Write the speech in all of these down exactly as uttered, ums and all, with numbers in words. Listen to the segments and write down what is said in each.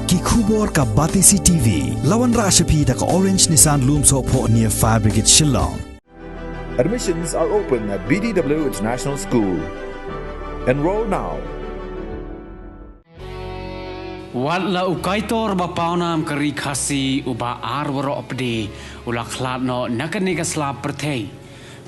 Ki khubor ka Batesi T V. La wanrah sha phi da ka Orange Nissan Lumsohphoh near Fire Brigade Shillong. Admissions are open at B D W International School. Enroll now. Wat la u kaitor ba pawnam ka ri Khasi uba ar waroh pde u la khlad noh na kane ka sla pyrthei.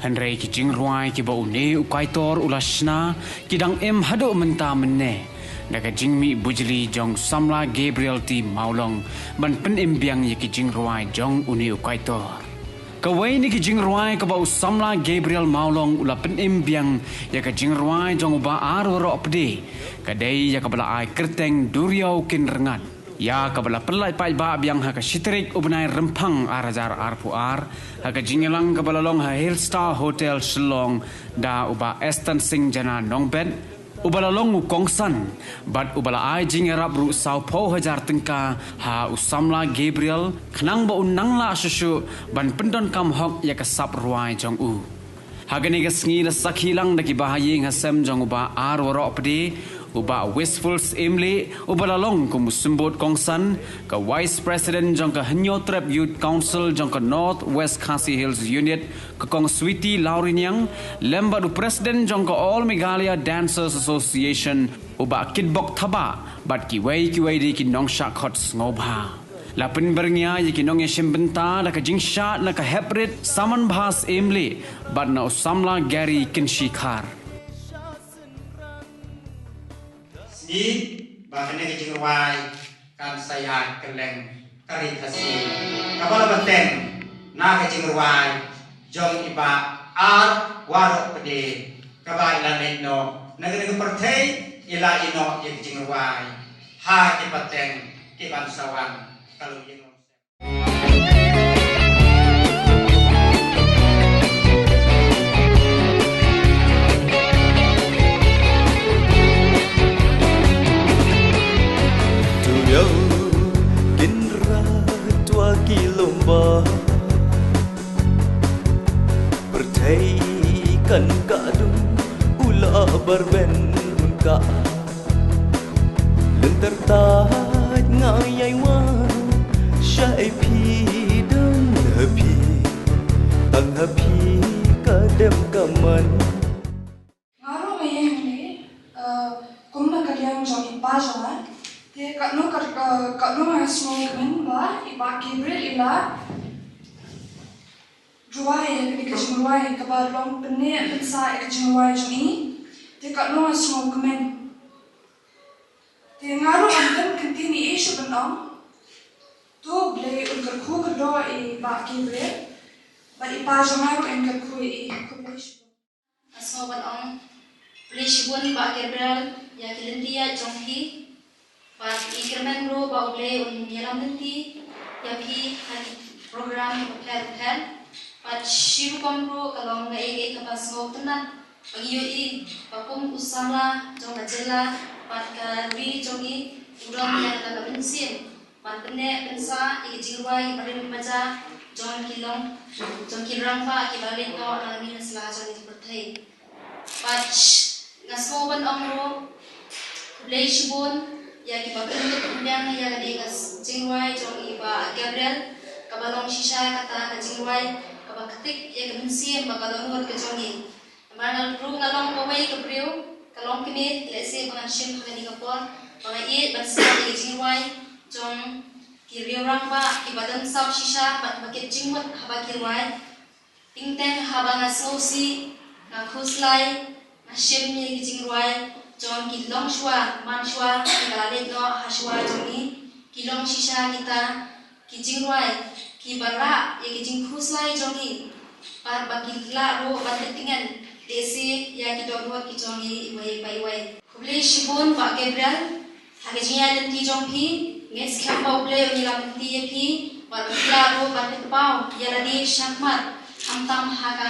Hynrei ki jingrwai kiba une u kaitor u la shna ki dang im haduh mynta mynne da ka jingmih bujli jong u samla Gabriel T Mawlong ban pynim biang ïa ki jingrwai jong une u kaitor. Kawei na ki jingrwai kaba u samla Gabriel Mawlong u la pynim biang ïa ka jingrwai jong uba ar waroh pde ka dei ïa kaba la ai kyrteng Duriaw Kin Rngat. Ïa kaba la pynlait paidbah biang ha ka shi tarik u bnai Rymphang ar hajar arphew ar ha ka jingïalang kaba la long ha Hill Star Hotel Shillong da u Bah Estan Singh Jana Nongbet, uba la long u kongsan bad uba la ai jingïarap ruh sawphew hajar tyngka ha u samla Gabriel khnang ba un nang lah shuh shuh ban pyndonkam hok ïa ka sap rwai jong u. Ha kane ka sngi la sakhi lang da ki bahaïing hasem jong u Bah Arwaroh Pde, u Bah Wistful Syiemlieh, uba la long kum u symbud kongsan, ka Vice President jong ka Hynñiewtrep Youth Council jong ka North West Khasi Hills Unit, ka Kong Sweety Lawriniang, lem bad u President jong ka All Meghalaya Dancers Association, u Bah Kitbok Thabah, bad kiwei kiwei de ki nongshah khot sngewbha. La pynbyrngia ïa ki nongïashim bynta da ka jingshad na ka Heprit Samanbha Syiemlieh bad na u samla Gary Kynshikhar. Sngi ba kane ka jingrwai kan sa ïaid kylleng ka ri Khasi, kaba la bteng na ka jingrwai jong i Bah Arwaroh Pde, kaba i la leit noh na kane ka pyrthei, i la ïeh noh ïa ka jingrwai ha ki pateng ki ban sa wan. Ka long ïa Duriaw Kin Rngat, wa ki lum ba pyrthei kan kah dum, u la bar ben un kah. Lynter tait nga ïai wan sha ïa phi, dang ha phi, tang ha phi ka dem ka man. Nga ruh nga ïeng hangne, eh, kum na ka liang jong i pa jong nga. Te katno ka, eh, katno nga sngewkmen ba i Bah Gabriel i la rwai ïa kane ka jingrwai kaba long pynneh pynsah ïa ka jingrwai jong i. Te katno nga sngewkmen. Te nga ruh ngam don kyntien ei shuh ban ong. To Blei un kyrkhu kyrdoh ïa i Bah Gabriel bad i pa jong nga ruh yn kyrkhu ïa i. Khublei shibun. Nga sngew ban ong khublei shibun Bah Gabriel ïa ki lynti ïaid jong phi. Bad i kyrmen ruh ba U Blei un ïalam lynti ïa phi ha ki program kiba pher bapher. Bad shi rukom ruh ka long kaei kaei kaba sngewtynnat ba ngi ïohi ba kum u samla jong ka jylla bad ka ri jong ngi u don ïa kata ka mynsiem ban pynneh pynsah ïa ki jingrwai kiba rim kiba jia jong ki long, jong ki rangbah kiba leit noh na kane ka sla jong ngi ka pyrthei. Bad nga sngew ban ong ruh khublei shibun ïa kiba pynlut pynbiang ïa kane ka jingrwai jong i Bah Gabriel, kaba long shisha kata ka jingrwai kaba ktik ïa ka mynsiem bad ka dohnud ka jong ngi. Namar nga ruh nga long kawei ka briew, ka long kmie, lehse ba ngan shim ha kane ka por ba nga ïeit ban sngap ïa ka jingrwai jong ki riew rangbah kiba don sap shisha bad ba kit jingmut haba ki rwai. Teng teng haba nga sngewsih, nga khuslai, nga shim ïa ki jingrwai jong ki longshuwa manshuwa kiba la leit noh ha shuwa jong ngi, ki long shisha kita ki jingrwai kiba rah ïa ki jingkhuslai jong ngi bad ba ki lah ruh ban leit tngen lehse ïa ki dohnud ki jong ngi iwei pa iwei. Khublei shibun Bah Gabriel ha ka jingïaid lynti jong phi. Ngeit skhem ba U Blei un ïalam lynti ïa phi bad ba phi lah ruh ban pynpaw ïa lade shakhmat, khamtam ha ka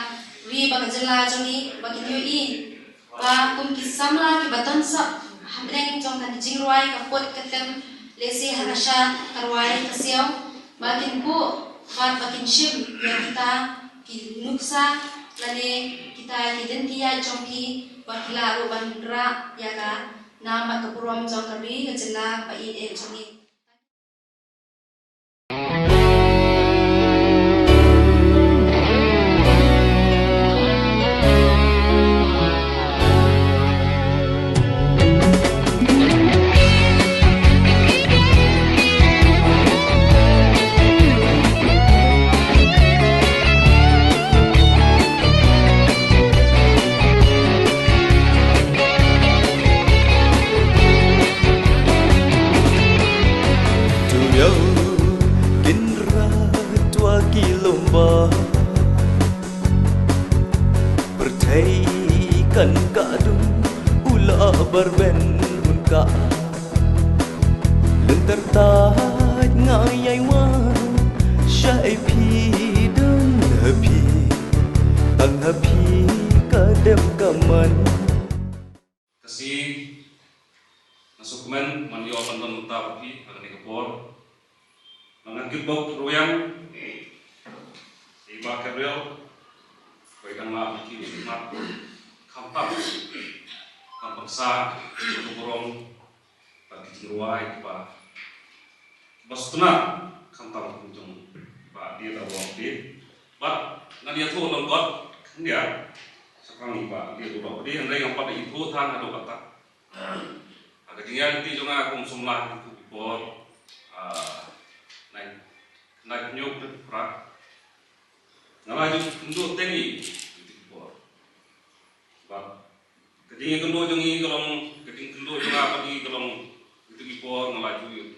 ri bad ka jylla jong ngi, ba kin ïohi ba kum ki samla kiba don sap hapdeng jong ka jingrwai ka put ka tem, lehse ha ka sha ka rwai ka siaw, ba kin buh bad ba kin shim ïa kita ki nuksa lane kita ki lynti ïaid jong phi, ba ki lah ruh ban rah ïa ka nam bad ka burom jong ka ri ka jylla ba ïeit jong ngi. Ai nga ïai wan sha phi, don ha phi, tang ha phi ka dem ka man. Ka sngi nga sngewkmen ban ïoh ban don mynta bad phi ha kane ka por. Ngan kyrpad ruh ïa i Bah Gabriel ba i dang lah ban kiew khmat khamtam ban pynshai ïa ka burom bad ki jingrwai kiba, kiba sngewtynnat khamtam kum jong Bah Dier Urop Dier. Bad ngan ïathuh lyngkot khyndiat shaphang Bah Dier Urop Dier, hynrei ngam pat ïathuh than haduh katta. Ha ka jingïaid lynti jong nga kum samla ha kito ki por, ah, nai, nai hynñiew pyrthei phra, nga la ju kynduh teng i kito ki por. Bad ka jingïakynduh jong i ka long, ka jingkynduh jong nga bad i ka long kito ki por nga la ju ïoh,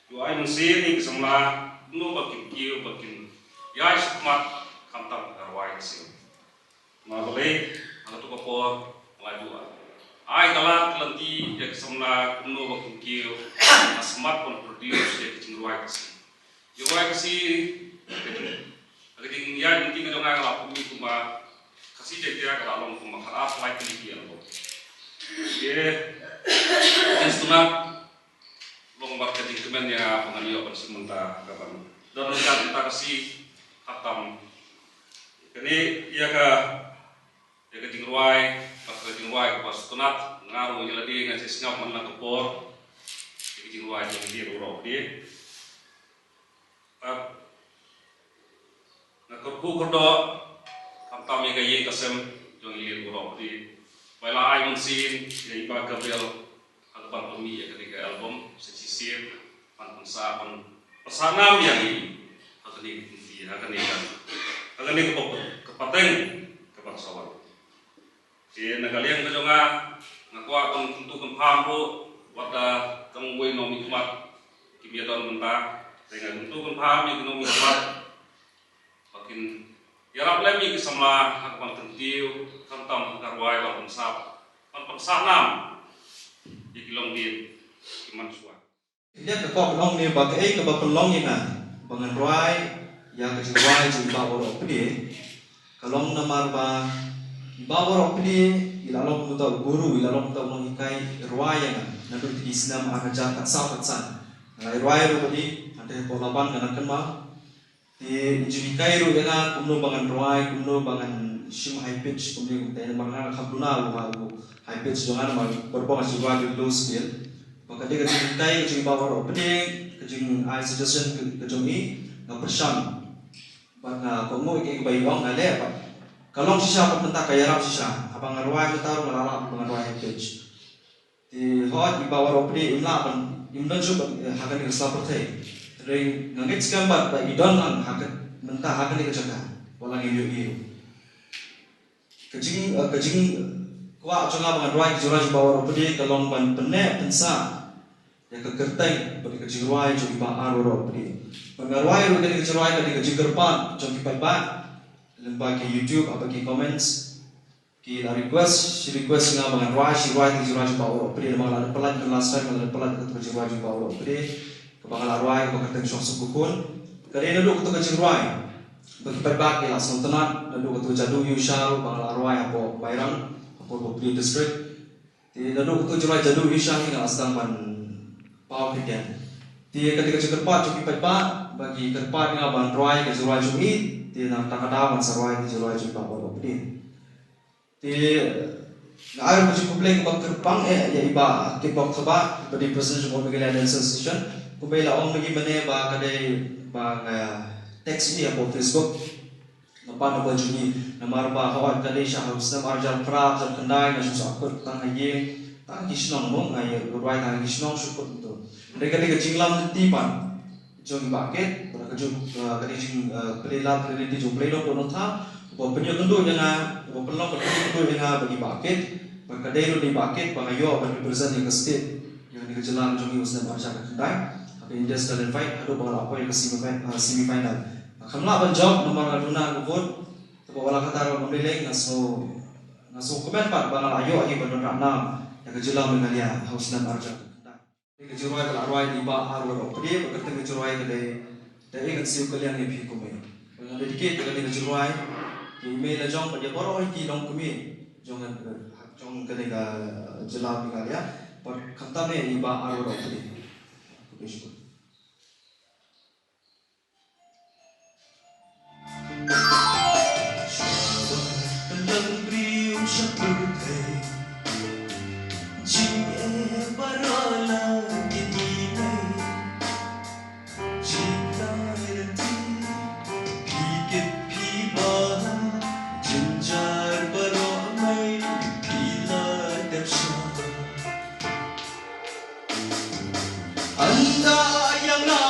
ju ai mynsiem ïa ki samla kumno ba kin kiew, ba kin ïaid shakhmat khamtam ka rwai ka seng. Namar balei, ha kato ka por nga la ju ai ka lad ka lynti ïa ki samla kumno ba kin kiew, ha khmat ban produce ïa ki jingrwai Khasi. Jingrwai Khasi, ha ka jingïaid lynti ka jong nga nga la pynmih kumba Khasi Jaiñtia ka la long kumba khatar lai tylli ki album. Te, ka jingsngewtynnat long bad ka jingkmen ïa nga ba ngan ïoh ban shim bynta ka ban don ryngkat bynta Khasi khamtam. Kane ïa ka, ïa ka jingrwai, bad ka jingrwai kaba sngewtynnat, nga ruh ïa lade nga sngap man la ka por ïa ka jingrwai jong i Dier Urop Dier. Bad nga kyrkhu kyrdoh khamtam ïa ka ïing ka sem jong i Dier Urop Dier ba i la ai mynsiem ïa i Bah Gabriel ha ka ban pynmih ïa kane ka album sa shisien, ban pynshai, ban pynshai nam ïa ngi ha kane ka lynti, ha kane ka, ha kane ka, ka pateng kaba sa wan. Te na ka liang ka jong nga, nga kwah ban kyntu kynpham ruh wat la tang uwei u nongmihkhmat kim ïadon mynta. Te nga kyntu kynpham ïa ki nongmihkhmat ba kin ïarap lem ïa ki samla ha ka ban kyntiew khamtam ha ka rwai ban pynsah, ban pynsah nam ïa ki longdien ki mansua. Ïa ka kong long ne ba kaei kaba pynlong ïa nga ba ngan rwai ïa ka jingrwai jong i Bah Waroh Pde. Ka long namar ba i Bah Waroh Pde i la long kumta u guru, i la long kumta u nonghikai rwai ïa nga naduh ki snem ar hajar khatsaw khatsan. Nga la rwai ruh bad i hangta hapoh Laban, nga la kynmaw. Te u ju hikai ruh ïa nga kumno ba ngan rwai, kumno ba ngan shim high pitch, kumne kumtai, namar nga kham duna u ha u high pitch jong nga, namar barabor nga shu rwai low scale. Ba ka dei ka jinghikai ka jong i Bah Waroh Pde, ka jingai suggestion ka, ka jong i, nga pyrshang. Bad nga kohnguh ïa kaei kaba i ong, nga leh bad ka long shisha bad mynta ka ïarap shisha. Haba nga rwai mynta ruh nga la lah ba ngan rwai high pitch. Te hooid i Bah Waroh Pde im lah ban, im don shuh ban, eh, ha kane ka sla pyrthei. Hynrei nga ngeit skhem bad ba i don lang ha ka, mynta ha kane ka jaka. Wat la ngi ïohi ruh. Ka jing, eh, ka jingkwah jong nga ba ngan rwai ka jingrwai jong i Bah Waroh Pde ka long ban pynneh pynsah ïa ka kyrteng bad ïa ka jingrwai jong i Bah Waroh Pde. Bad nga rwai ruh kane ka jingrwai, kane ka jingkyrpad jong ki paidbah lyngba ki YouTube, haba ki comments. Ki la request, shi request ïa nga ba ngan rwai shi rwai, ka jingrwai jong i Bah Waroh Pde, namar nga la dep pyllait last time, nga la dep pyllait kato ka jingrwai jong i Bah Waroh Pde, kaba nga la rwai kaba kyrteng Shong Suk Ka Khun. Ka dei naduh kato ka jingrwai ba ki paidbah ki la sngewtynnat, naduh kato ka Jadu Ïewsha ruh ba nga la rwai hapoh Mairang, hapoh Pde District. Te naduh kato ka jingrwai Jadu Ïewsha hi nga la sdang ban paw khyndiat. Te ka dei ka jingkyrpad jong ki paidbah ba ki kyrpad ïa nga ban rwai ka jingrwai jong i, te nangta ka daw ngan sa rwai ka jingrwai jong i Bah Waroh Pde. Te nga ai ruh ka jingkhublei kaba kyrpang eh ïa i Bah Kitbok Thabah, ba dei President jong All Meghalaya Dance Association. Kumba i la ong mynne ba ka dei ba nga text ïa i hapoh Facebook. Nga pan na ba jong i namar ba hooid ka dei sha ha u snem ar hajar phra, ar hajar khyndai nga shu sah kut tang ha ïing, tang ha ki shnong mo, nga ïa rwai tang ha ki shnong shu kut to. Hynrei ka dei ka jinglam lynti pat jong i Bah Kit, bad ka jong, eh, ka dei jing, eh, pynlong, pynlong lynti jong u Blei Nongbuh Nongthaw, uba pynïakynduh ïa nga, uba pynlong, uba pynïakynduh ïa nga bad i Bah Kit, bad ka dei ruh na i Bah Kit ba nga ïoh ban represent ïa ka state, ïa kane ka jylla ka jong ngi ha u snem ar hajar khyndai ha ka India's Talent Fight, haduh ba nga la poi ïa ka semi, eh, semi final. Nga kham lah ban jop namar nga duna ka vote, te ba wat la katta ruh ngam lei lei, nga sngew, nga sngewkmen pat ba nga la ïoh hi ban wanrah nam ïa ka jylla Meghalaya ha u snem ar hajar khyndai. Ka jingrwai ka la rwai da i Bah Arwar Opade, bad kata ka jingrwai ka dei Da Ïeng Siew Kylliang ïa Phi Ko Mei. Nga dedicate ïa kane ka jingrwai ïa i mei la jong bad ïa baroh hi ki longkmie jong, jong kane ka jylla Meghalaya. Bad khamtam ïa i Bah Arwar Opade. Khublei shibun. Ynda ïa nga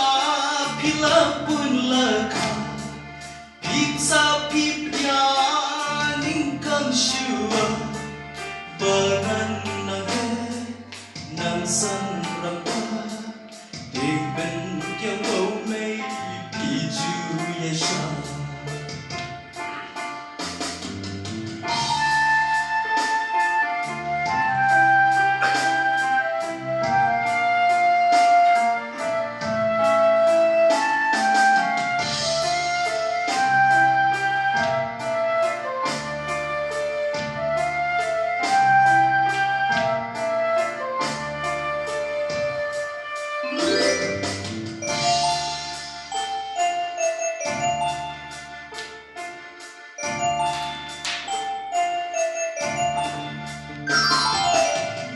phi la pun la kha, phi sa phi pdiang nyngkong shuwa, ba ngan nang heh nang san rangwa, dei ban kiang wow mei phi ju ïa sha.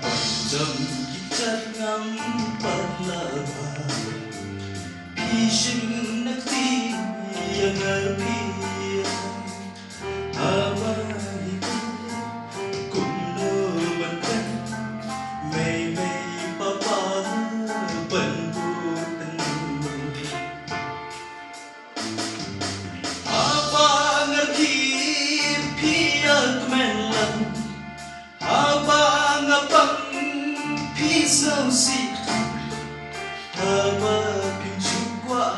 Ban jam ki jait ngam pat la bha. Phi shim na kti ïa nga phi. Haba hi kumno ban kren. Mei mei papa ban bud tang. Haba nga rkhie phi ïa kmen lang. Haba nga pang phi sngewsih. Haba phim ju kwah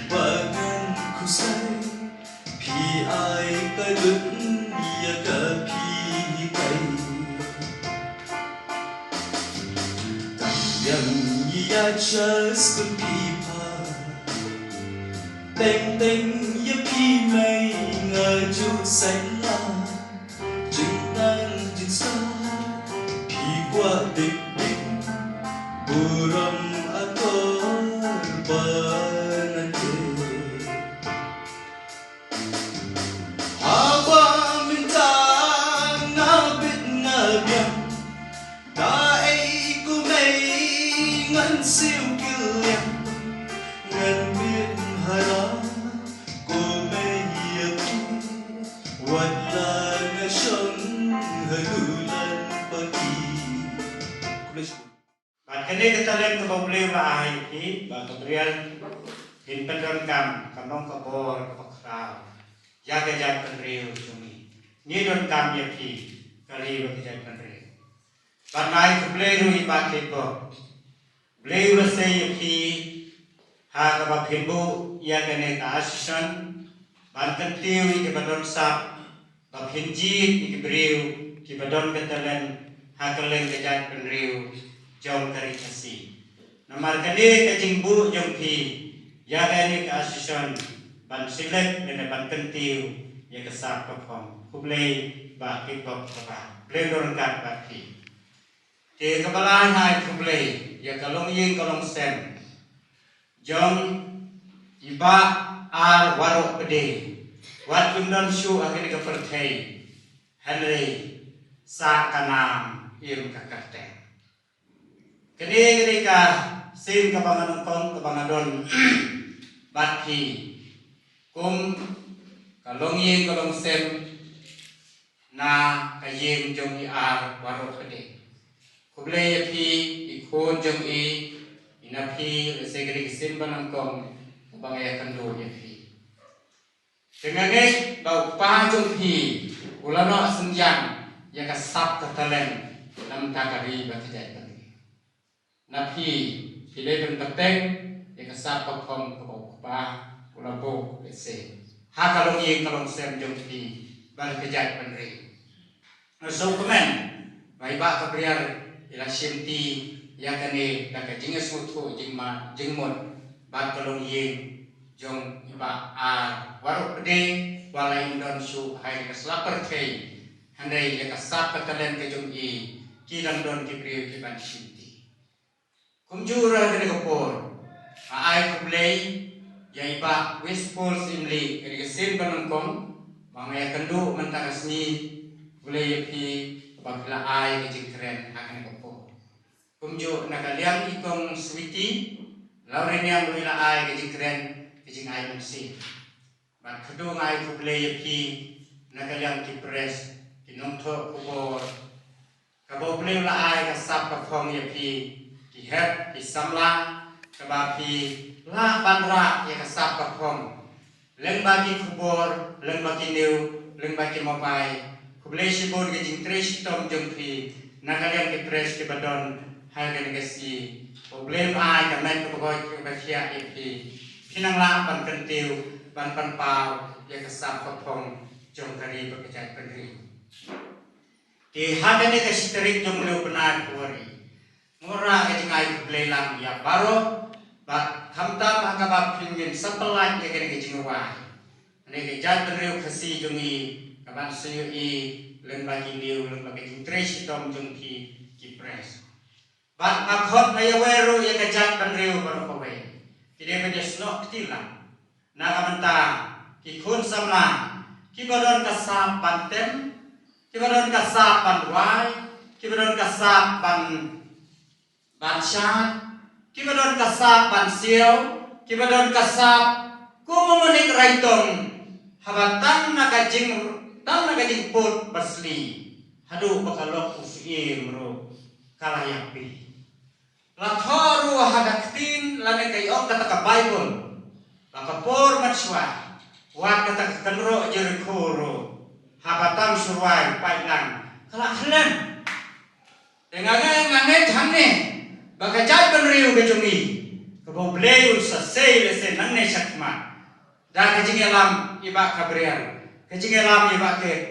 ba ngan khuslai. Phi ai ka lut ïa ka phi hikai. Tang biang ïa just phi pha. Teng teng ïa phi mei nga ju sait la. Jingtang jingstad phi kwah dik dik. Burom akor ba nga tip. Haba mynta nga bit nga biang. Kaei kumei ngan siew kylliang. Ngan bit hara kumei ïa phi. Wat la nga shong ha dulan paki. Bad kane ka talent kaba U Blei u la ai ïa phi, ba ka briar, phin pyndonkam, ka long ka bor kaba khraw ïa ka jaitbynriew jong ngi. Ngi donkam ïa phi, ka ri bad ka jaitbynriew. Bad nga ai khublei ruh ïa i Bah Kitbok. Blei u la sei ïa phi ha kaba phin buh ïa kane ka association, ban kyntiew ïa kiba don sap, ba phin jied ïa ki briew kiba don ka talent ha kylleng ka jaitbynriew jong ka ri Khasi. Namar kane ka jingbuh jong phi ïa kane ka association ban select lane ban kyntiew ïa ka sap ka phong. Khublei Bah Kitbok Kaba. Blei u don ryngkat bad phi. Te kaba lai nga ai khublei ïa ka longïing ka longsem jong i Bah Ar Warok Pde. Wat ym don shuh ha kane ka pyrthei. Hynrei sah ka nam im ka kyrteng. Kane, kane ka sien kaba nga nyngkong kaba nga don bad phi kum ka longïing ka longsem na ka ïing jong i Ar Warok Pde. Khublei ïa phi i khun jong i, i na phi, lehse kane ka sien ba nyngkong kaba nga ïakynduh ïa phi. Te nga ngeit ba u kpa jong phi u la noh synjam ïa ka sap ka talent na bynta ka ri bad ka jaitbynriew. Na phi, phi dei ban bteng ïa ka sap ka phong kaba u kpa u la buh lehse ha ka longïing ka longsem jong phi bad ka jaitbynriew. Nga sngewkmen ba i Bah Kabriar i la shimti ïa kane da ka jingsngewthuh jingmut, jingmut bad ka longïing jong i Bah Ar Warohpde, ba la ïeng don shuh ha ïa ka sla pyrthei, hynrei ïa ka sap ka talent ka jong i ki dang don ki briew ki ban shimti. Kumjuh ruh ha kane ka por nga ai khublei ïa i Bah Wispol Syiemlieh, kane ka sien ba nyngkong ba nga ïakynduh mynta ka sngi. Khublei ïa phi ba phi la ai ka jingkren ha kane ka por. Kumjuh na ka liang i Kong Sweety Lawriniang ruh i la ai ka jingkren, ka jingai mynsiem. Bad khublei, nga ai khublei ïa phi na ka liang ki press, ki nongthoh khubor, kaba U Blei u la ai ka sap ka phong ïa phi, ki hep ki samla, kaba phi lah ban rah ïa ka sap ka phong lyngba ki khubor, lyngba ki news, lyngba ki mobile. Khublei shibun ka jingtrei shitom jong phi na ka liang ki press kiba don ha kane ka sngi. U Blei un ai ka met kaba koit kaba khiah ïa phi, phin nang lah ban kyntiew, ban pynpaw ïa ka sap ka phong jong ka ri bad ka jaitbynriew. Te ha kane ka shi tarik jong une u bnai February, nga wanrah ka jingai khublei lang ïa baroh, bad khamtam ha kaba phin ngin sa pyllait ïa kane ka jingrwai, kane ka jaitbynriew Khasi jong ngi, kaban sa ïohi lyngba ki news, lyngba ka jingtrei shitom jong phi ki press. Bad nga khot, nga ïawei ruh ïa ka jaitbynriew baroh kawei, ki dei ban ïasnoh kti lang na ka bynta ki khun samla kiba don ka sap ban tem, kiba don ka sap ban rwai, kiba don ka sap ban, ban shad, kiba don ka sap ban siew, kiba don ka sap kum u manik raitong, haba tang na ka jing, tang na ka jingput basli haduh ba ka lok u syiem ruh ka la ïapei. La thoh ruh ha ka ktien lane ka ïong kata ka Baibl, ba ka por mynshuwa, wat kata ka kynroh Jerikho ruh, haba tam shu rwai paidlang, ka la khlem. Te nga ngeit, nga ngeit hangne ba ka jaitbynriew ka jong ngi, kaba U Blei un sa sei lehse nangne shakhmat, da ka jingïalam i Bah Gabriel, ka jingïalam i Bah Kep,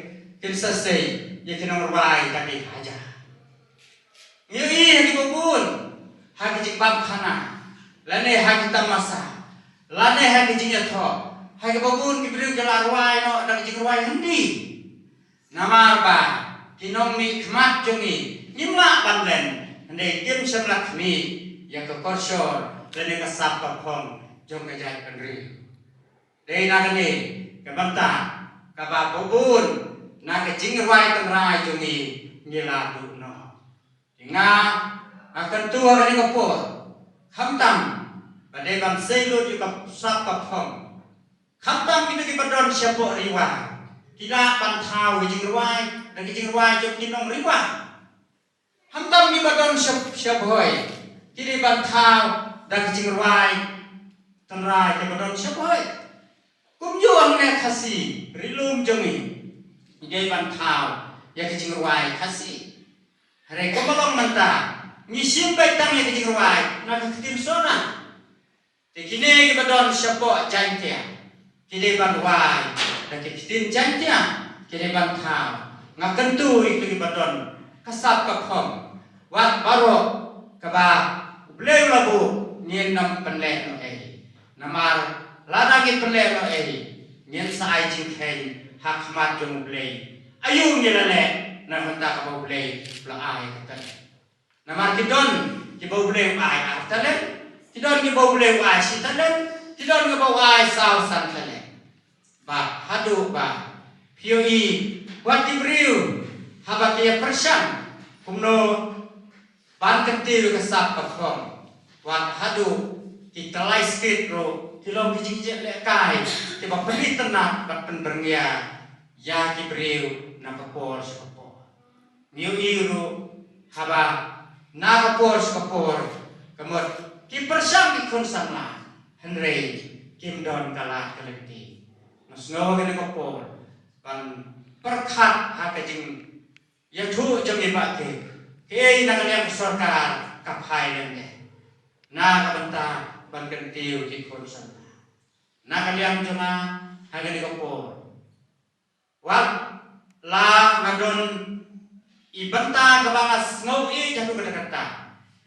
kin sa sei ïa ki nongrwai da ki hajar. Ngi ïohi ha kiba bun ha ki jingbam khana, lane ha ki tamasa, lane ha ki jingïathoh, ha kiba bun ki briew ki la rwai noh da ki jingrwai hynrei, namar ba ki nongmihkhmat jong ngi ngim lah ban len, hynrei kim shym la khmih ïa ka kyrshor lane ka sap ka phong jong ka jaitbynriew. Dei na kane ka bynta kaba bun na ka jingrwai tynrai jong ngi ngi la duh noh. Te nga, nga kyntu ha kane ka por, khamtam ba dei ban sei lut ïa ka sap ka phong, khamtam kito kiba don shapoh ri wai ki lah ban thaw ïa ka jingrwai da ka jingrwai jong ki nong ri wai. Khamtam kiba don sha, sha Bhoi ki dei ban thaw da ka jingrwai tynrai kiba don sha Bhoi. Kumjuh hangne Khasi, ri lum jong ngi, ngi dei ban thaw ïa ka jingrwai Khasi. Hynrei kumba long mynta, ngi shim beit tang ïa ka jingrwai na ka ktien Shona. Te kine kiba don shapoh Jaiñtia ki dei ban rwai da ki ktien Jaiñtia, ki dei ban thaw. Nga kyntu ïa kito kiba don ka sap ka phong, wat baroh kaba U Blei u la buh ngin ym pynlehnohei. Namar lada ngi pynlehnohei, ngin sa ai jingkheiñ ha khmat jong U Blei. Aïu ngi la leh na ka bynta kaba U Blei u la ai ka talent? Namar ki don kiba U Blei u ai ar talent, ki don kiba U Blei u ai shi talent, ki don kiba u ai saw san talent. Bad haduh ba phi ïohi wat ki briew haba ki ïa pyrshang kumno ban kyntiew ka sap ka phong, wat haduh ki tylli skit ruh ki long ki jingjia lehkai kiba pynitynnad bad pynbyrngia ïa ki briew na ka por sha ka por. Ngi ïohi ruh haba na ka por sha ka por, ka mut ki pyrshang ki khun samla, hynrei kim don ka lad ka lynti. Nga sngew ha kane ka por ban pyrkhat ha ka jingïathuh jong i Bah Kep, kaei na ka liang ka sorkar ka phai lem ne na ka bynta ban kyntiew ki khun samla. Na ka liang jong nga ha kane ka por, wat la nga don i bynta kaba nga sngew ïeit haduh katta katta,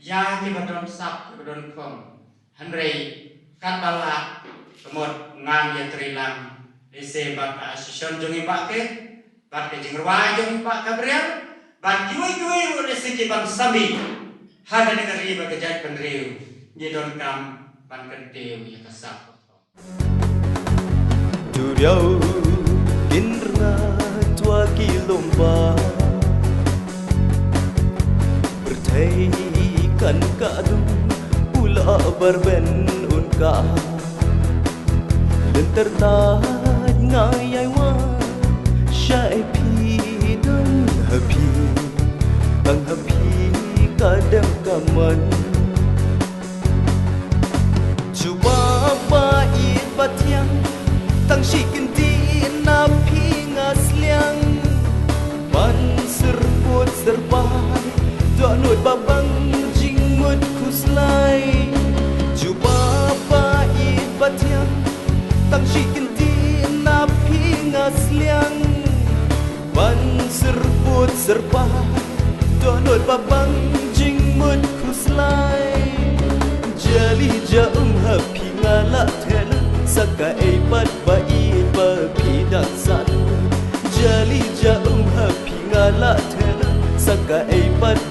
ïa kiba don sap, kiba don phong. Hynrei katba lah ka mut ngan ïatreilang lehse bad ka association jong i Bah Kit bad ka jingrwai jong i Bah Gabriel bad kiwei kiwei ruh lehse kiban sami ha kane ka ri bad ka jaitbynriew. Ngi donkam ban kyntiew ïa ka sap. Duriaw kin rnga twa ki lum ba pyrthei kan ka dum u la bar ben un ka lynter ta nga ïai wa shai phi dang ha phi dang ha phi ka dem ka man. Jubab ba i ba thiang tang shi kyntien na phi nga sliang ban syrput syrpai dohnud ba bang jingmut khuslai. Jubab ba i ba thiang tang shi kyntien na phi nga sliang ban syrput syrpai dohnud ba bang jingmut khuslai. Jali ja um ha phi nga la thel sa kaei pat ba i ba phi dang san. Jali ja um ha phi nga la thel sa kaei pat